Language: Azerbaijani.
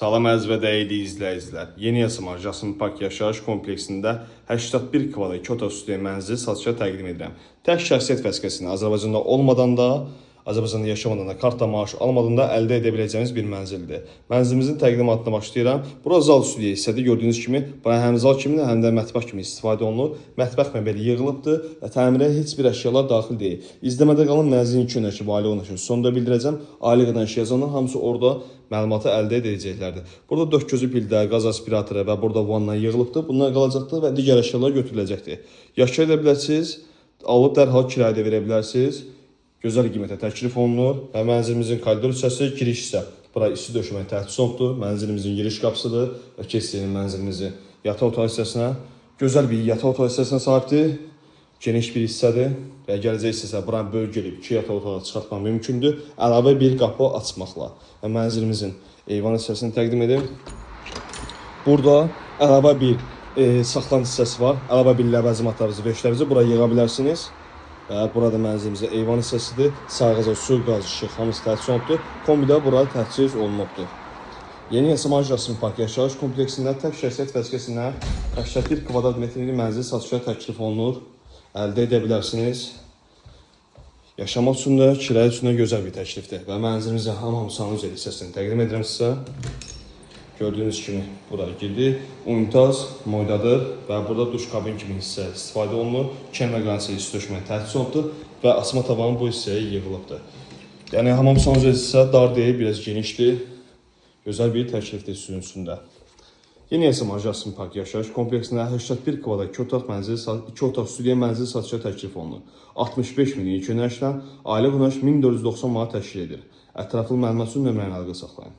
Salam əziz və dəyərli izləyicilər. Yeni Yasamal Jasmin Park yaşayış kompleksində 81 kvadrat 2 otaq studiya mənzili satışa təqdim edirəm. Tək şəxsiyyət vəsiqəsini Azərbaycanda olmadan da, Azərbaycanda yaşamadan da, kartla maaş almadan da əldə edə biləcəyiniz bir mənzildir. Mənzilimizin təqdimatına başlayıram. Bura zal studiya hissədir. Gördüyünüz kimi, bura həm zal kimi, həm də mətbəx kimi istifadə olunur. Mətbəx mebeli yığılıbdır və təmirə heç bir əşyalar daxil deyil. İzləmədə qalın, mənzilin ilk öndəki və ailə öndəki sonda bildirəcəm. Ailə ödənişi yazanlar hamısı orada məlumatı əldə edəcəklərdir. Burada dörd gözü pildə, qaz aspiratoru və burada vanna yığılıbdır. Bunlar qalacaqdır və digər əşyalar götürüləcəkdir. Yaşaya da bilərsiniz, alıb dərhal kirayə də verə bilərsiniz. Gözəl qiymətə təklif olunur və mənzilimizin koridor hissəsi, giriş hissə. Bura isti döşəmə təchiz olunubdur. Mənzilimizin giriş qapısıdır və keçsin mənzilimizin yataq otağı hissəsinə. Gözəl bir yataq otağı hissəsinə sahibdir. Geniş bir hissədir və gələcək hissəsə buranı bölgəlib iki yataq otağı çıxartmaq mümkündür. Əlavə bir qapı açmaqla və mənzilimizin eyvan hissəsini təqdim edim. Burada əlavə bir saxlan hissəsi var. Əlavə bir ləvazimatlarınızı, veşlərinizi bura yığa bilərsiniz. Və burada mənzilimizin eyvan hissəsidir. Sağıza su, qaz, işıq hamısı təchiz olunubdur. Kombi də bura təchiz olunubdur. Yeni Yasamal Jasmin Park yaşayış kompleksində tək şəxsiyyət vəsiqəsinə 81 kvadrat metrlik mənzil satışa təklif olunur. Əldə edə bilərsiniz. Yaşamaq üçün də, kirayə üçün də gözəl bir təklifdir. Və mənzilimizin hamam sanuzel hissəsini təqdim edirəm sizə. Gördüyünüz kimi bura girdi. Unitaz moydadır və burada duş kabin kimi hissə istifadə olunur. Kərmə qansı isti döşəmə təchiz olunubdur və asma tavanı bu hissəyə yığılıbdır. Yəni hamam sanuzel hissə dar deyil, biraz genişdir. Gözəl bir təklifdir sizin üçün də. Yeni Yasamal Jasmin Park yaşayış kompleksində 81 kvadrat 2 otaq mənzil, 2 otaq studiya mənzil satışa təklif olunur. 65 min ilk ödənişlə aylıq ödəniş 1490 manat təşkil edir. Ətraflı məlumat üçün nömrəni əlaqə saxlayın.